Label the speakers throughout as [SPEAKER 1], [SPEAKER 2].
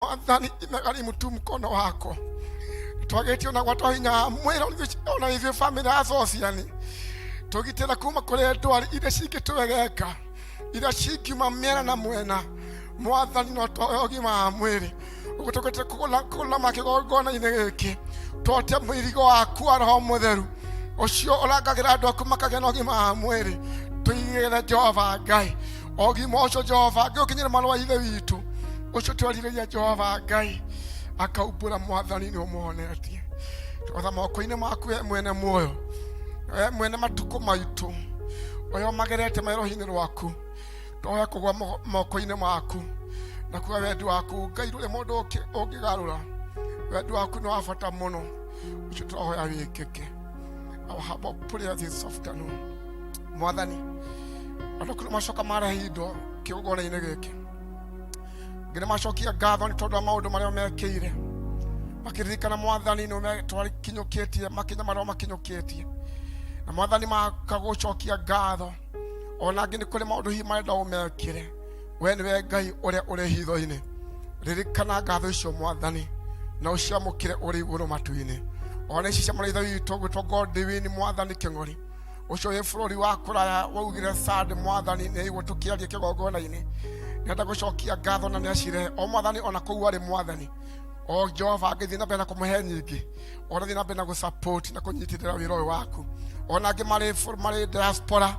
[SPEAKER 1] Mwathani imegharimu tu mkono wako. Twagĩtio na gwatwa hinya wa mwĩrĩ ona ithuĩ bamĩrĩ ya Sociani tũgitĩra kuma kũrĩ ndwari iria cingĩtwegeka, iria cingiuma mĩena na mwena. Mwathani no twahe ũgima wa mwĩrĩ ũguo tũkĩte kũnama kĩgongona-inĩ gĩkĩ, twote mũirigo waku wa Roho Mũtheru ũcio ũrangagĩra andũ aku makagĩa na ũgima wa mwĩrĩ. Tũigĩre Jehova Ngai ũgima ũcio, Jehova Ngai, ũkinyĩre mwana wa ithe witũ ũcio twerirĩria, Jehova Ngai akaumbũra. Mwathani nĩ ũmũhonetie. Twatha moko-inĩ maku we mwene muoyo, we mwene matukũ maitũ, ũrĩa magerete maroho-inĩ rwaku. Twoya kũgwa moko-inĩ maku na kuga wendi waku Ngai ndũrĩ mũndũ ũngĩgarũra. Wendi waku nĩ wa bata mũno, ũcio tũrahoya wĩkĩke. Our humble prayer this afternoon, Mwathani, andũ kũrĩ macoka marehe indo kĩgongona-inĩ gĩkĩ nginya macokia ngatho nĩ tondũ wa maũndũ marĩa mekĩire makĩririkana. Mwathani, nĩ twakinyũkĩtie makinya marĩa makinyũkĩtie, na Mwathani makagũcokia ngatho. Ona angĩ nĩ kũrĩ maũndũ hihi marenda ũmekĩre. We nĩwe Ngai ũrĩa ũrĩ hitho-inĩ. Ririkana ngatho icio, Mwathani, na ũciamũkĩre ũrĩ igũrũ matu-inĩ. Ona ici cia mũraitha witũ gwĩtwo Godwin, Mwathani Kĩng'ori, ũcio wĩ bũrũri wa kũraya, waugire sande, Mwathani nĩ aigua tũkĩaria kĩgongona-inĩ, nĩenda gũcokia ngatho na nĩacirehe o Mwathani ona kũu arĩ. Mwathani o Jehova angĩthiĩ na mbere na kũmũhe nyingĩ, ona thiĩ na mbere na gũsupport na kũnyitĩrĩra wĩra ũyũ waku. Ona angĩ marĩ diaspora,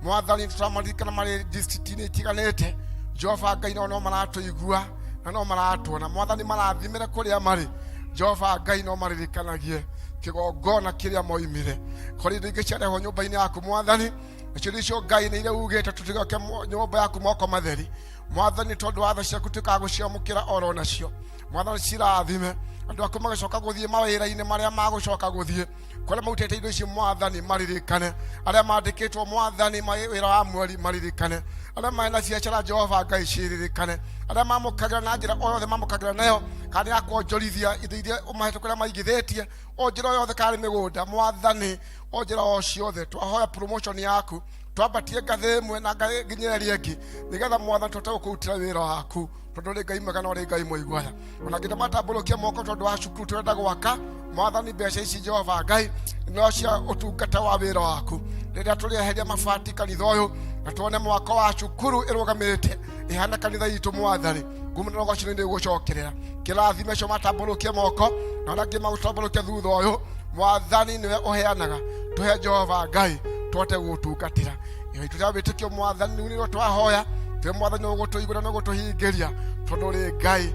[SPEAKER 1] Mwathani, tũramaririkana marĩ district-inĩ itiganĩte. Jehova Ngai, nao no maratũigua na no maratuona. Mwathani, marathimĩre kũrĩa marĩ. Jehova Ngai, no maririkanagie kĩgongona kĩrĩa moimire. Kũrĩ indo ingĩ ciarehwo nyũmba-inĩ yaku, Mwathani, nacio icio Ngai nĩ iria ugĩte tũtigoke nyũmba yaku moko matheri. Mwathani, tondũ watho ciaku tuĩkaga gũciamũkĩra oro nacio. Mwathani, cirathime andũ aku magacoka gũthiĩ mawĩra-inĩ marĩa magũcoka gũthiĩ kũrĩa mautĩte indo ici. Mwathani, maririkane arĩa mandĩkĩtwo, Mwathani, wĩra wa mweri, maririkane arĩa marĩ na biacara. Jehova Ngai, ciririkane arĩa mamũkagĩra na njĩra o yothe mamũkagĩra nayo, kana nĩ ya kuonjorithia indo iria ũmahete kũrĩa maigithĩtie, o njĩra o yothe, karĩ mĩgũnda, Mwathani, o njĩra o ciothe. Twahoya promotion yaku, twambatie ngathĩ ĩmwe na ngathĩ nginya ĩrĩa ĩngĩ, nĩgetha Mwathani tũhote gũkũrutĩra wĩra waku, tondũ nĩ Ngai mwega na ũrĩ Ngai mũiguaya. Ona nginya matambũrũkia moko tondũ wa cukuru tũrenda gwaka, Mwathani, mbeca ici, Jehova Ngai, no cia ũtungata wa wĩra waku. Rĩrĩa tũrĩeheria mabati kanitha ũyũ na tuone mwako wa cukuru ĩrũgamĩte ĩhana kanitha itũ, Mwathani, ngumo na rũgoco nĩ gũcokerera. Kĩrathime cio matambũrũkie moko na arĩa angĩ magũtambũrũkia thutha ũyũ. Mwathani, nĩwe ũheanaga, tũhe Jehova Ngai tũhote gũgũtungatĩra. Ihoya rĩa wĩtĩkio, Mwathani, rĩu nĩrĩo twahoya. Twĩ Mwathani ũgũtũigũra na ũgũtũhingĩria, tondũ ũrĩ Ngai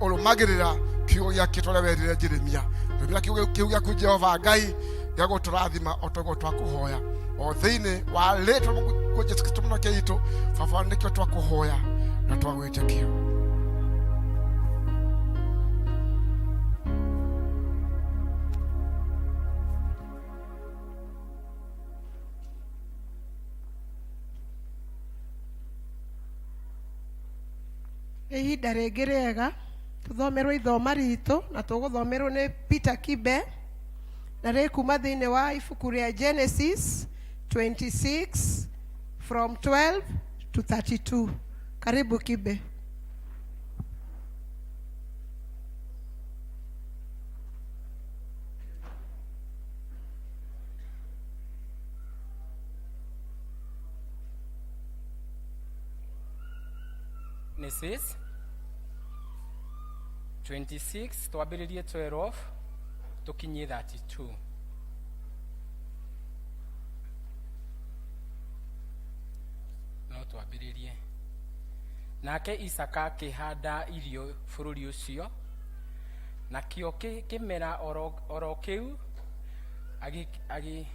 [SPEAKER 1] ũrũmagĩrĩra kiugo gĩake tũrĩa werire Jeremia. Rũmĩrĩra kiugo kĩu gĩaku, Jehova Ngai, gĩa gũtũrathima o toguo twakũhoya, o thĩinĩ wa rĩtwa rĩa Jesu Kristo mũnokia witũ. Baba, nĩkĩo twakũhoya na twagwĩtĩkia.
[SPEAKER 2] Nĩ ihinda rĩngĩ rĩega tũthomerwo ithoma ritũ, na tũgũthomerwo nĩ Peter Kibe, na rĩkuma thĩinĩ wa ibuku rĩa Genesis 26 from 12 to 32. Karibu, Kibe.
[SPEAKER 3] Genesis 26, twambĩrĩrie 12 tũkinyie 32. No twambĩrĩrie. Nake Isaka akĩhanda irio bũrũri ũcio, nakĩo kĩmera oro kĩu agi, agi,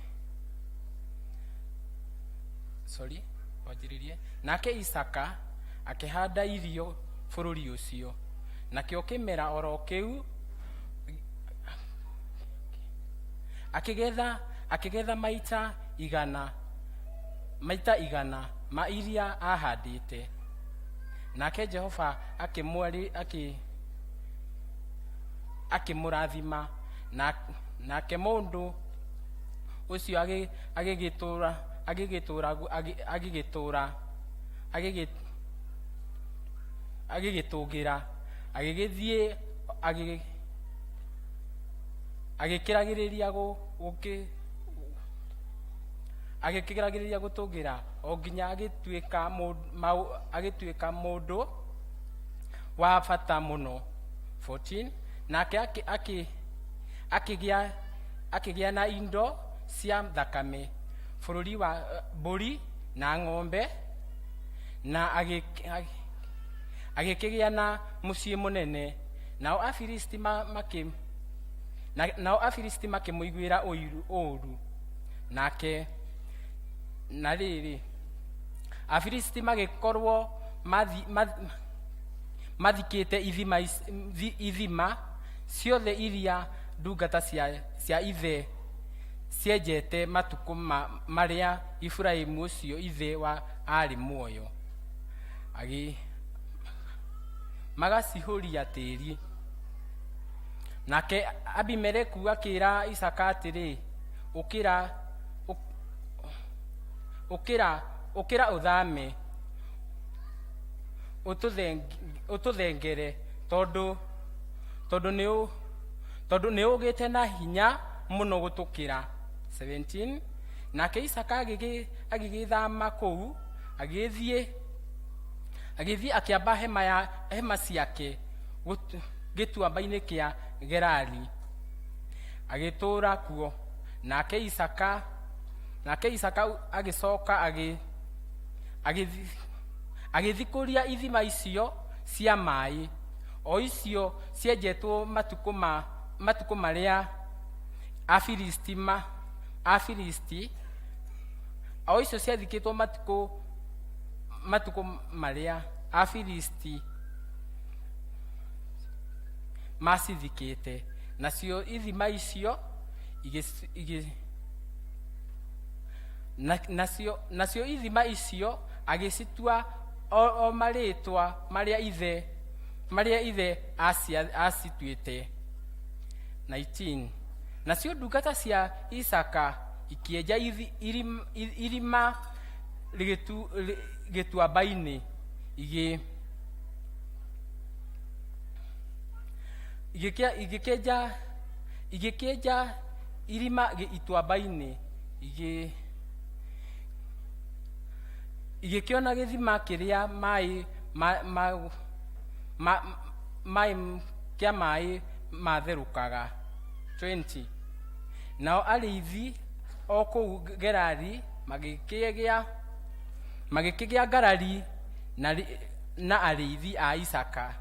[SPEAKER 3] sorry, wanjĩrĩrie. Nake Isaka akĩhanda irio bũrũri ũcio, nakĩo kĩmera oro kĩu akĩgetha maita 100 ma iria aahandĩte. Nake Jehova akĩmũrathima. Nake mũndũ ũcio agĩgĩtũũra agĩgĩtũũgĩra. Agĩgĩthiĩ agĩkĩragĩrĩria agĩkĩragĩrĩria gũtũgĩra o nginya agĩtuĩka mũndũ wa bata mũno. 14 Nake akĩgĩa na indo cia thakame, bũrũri wa mbũri na ng'ombe, na agĩkĩgĩa na mũciĩ mũnene. Nao Afilisti makĩmũiguĩra ũũru. Nake na rĩrĩ, Afilisti magĩkorwo mathikĩte ithima ciothe iria ndungata cia ithe cienjete matukũ marĩa Iburahĩmu ũcio ithe wa aarĩ muoyo, magacihũria tĩri. Nake Abimeleku akĩra Isaaka atĩrĩ, "Ũkĩra, ũkĩra, ũkĩra ũthame, ũtũthengere, tondũ nĩ ũgĩte na hinya mũno gũtũkĩra." 17 Nake Isaaka agĩgĩthama kũu, agĩthiĩ akĩamba hema ciake gĩtuamba-inĩ kĩa Gerari, agĩtũũra kuo. Nake Isaaka agĩcoka agĩthikũria ithima icio cia maĩ, o icio cienjetwo matukũ marĩa Afilisti, o icio ciathikĩtwo matukũ marĩa Afilisti macithikĩte. Nacio ithima icio igĩ- igĩ- na- nacio nacio ithima icio agĩcitua o marĩtwa marĩa ithe acituĩte. 19 Nacio ndungata cia Isaka ikĩenja irima gĩtuamba-inĩ, igĩkĩenja irima ituamba-inĩ, igĩkĩona gĩthima kĩrĩa maĩ ma, ma, ma, maĩ kĩa maĩ matherũkaga. 20 Nao arĩithi o kũu Gerari magĩkĩgĩa ngarari na arĩithi a Isaka,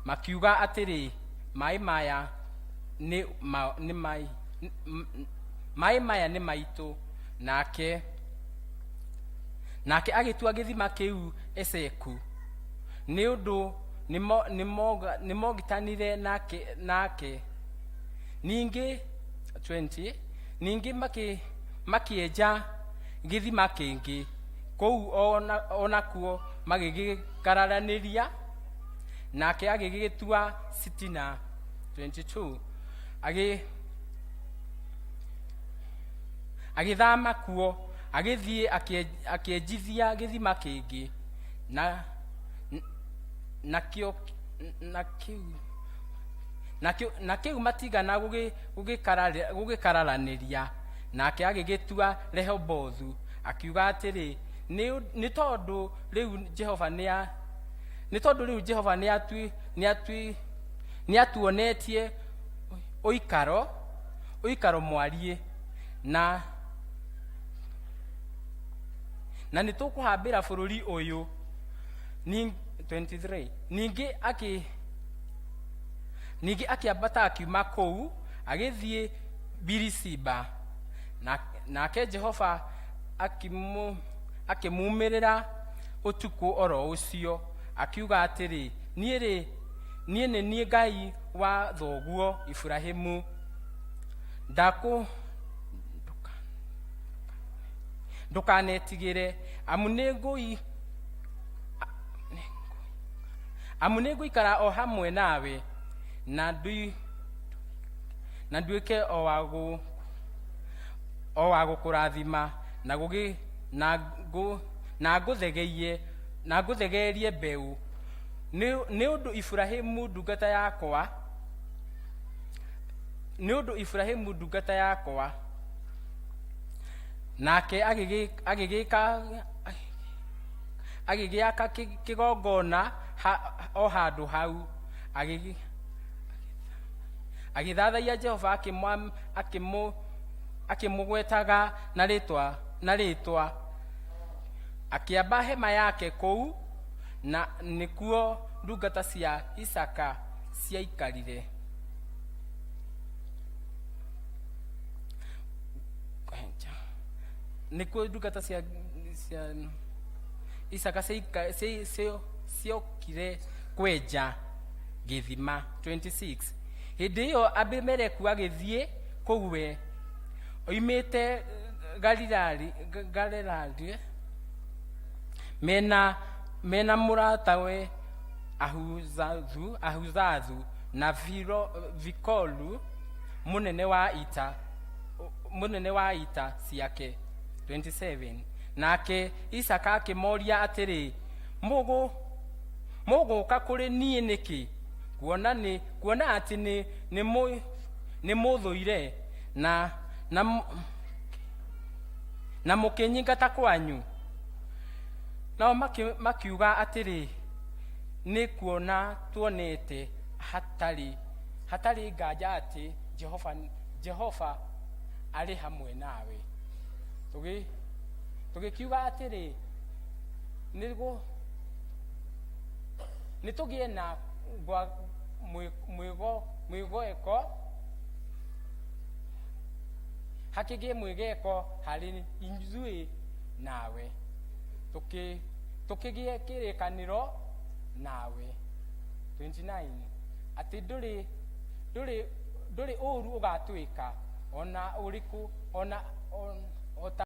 [SPEAKER 3] makiuga atĩrĩ, "Maĩ maya nĩ ma, nĩ mai, maĩ maya nĩ maitũ." Nake agĩtua gĩthima kĩu Eseku, nĩ ũndũ nĩmogitanire nake. Ningĩ 20 Ningĩ makĩenja gĩthima kĩngĩ kũu onakuo magĩgĩkararanĩria, nake agĩgĩtua Sitina. 22 Agĩthama kuo, agĩthiĩ akĩenjithia gĩthima kĩngĩ, na nakĩo nakĩu nakĩo na kĩu matigana gũgĩkararanĩria. Nake agĩgĩtua Rehobothu, akiuga atĩrĩ, "Nĩ tondũ rĩu Jehova nĩa nĩ tondũ rĩu Jehova nĩatuonetie ũikaro mwariĩ, na nĩ tũkũhambĩra bũrũri ũyũ." 23 Ningĩ akĩambata akiuma kũu, agĩthiĩ Birisiba. Nake Jehova akĩmumĩrĩra ũtukũ oro ũcio, akiuga atĩrĩ, "Niĩ-rĩ, niĩ nĩ niĩ Ngai wa thoguo Iburahĩmu. Ndũkanetigĩre, amu nĩngũikara o hamwe nawe, na nduĩke o wa gũkũrathima, na ngũthegeerie mbeũ. Nĩ ũndũ Iburahĩmu ndungata yakwa, nĩ ũndũ Iburahĩmu ndungata yakwa. Nake agĩgĩka agĩgĩaka kĩgongona o handũ hau, agĩthathaiya Jehova, akĩmũgwetaga na rĩtwa. Akĩamba hema yake kũu, na nĩkuo ndungata cia Isaka ciaikarire. Nĩkuo ndungata cia Isaka ciokire kwenja gĩthima. 26 Hĩndĩ ĩyo Abimeleku agĩthiĩ kũu we oimĩte Galilari mena mũratawe Ahuzathu na Fikolu mũnene wa ita ciake. 27 Nake Isaka akĩmoria atĩrĩ, "Mũgũka kũrĩ niĩ nĩkĩ, kuona atĩ nĩ mũthũire na mũkĩnyingata kwanyu?" Nao makiuga atĩrĩ, "Nĩ kuona tuonete hatarĩ nganja atĩ Jehova arĩ hamwe nawe. Tũgĩkiuga atĩrĩ, 'Nĩ tũgĩe na mwĩgweko, hakĩgĩe mwĩgeko harĩ ithuĩ nawe, tũkĩgĩe kĩrĩkanĩro nawe.' 29 Atĩ ndũrĩ ũũru ũgatwĩka ona ũrĩkũ, ona o ta."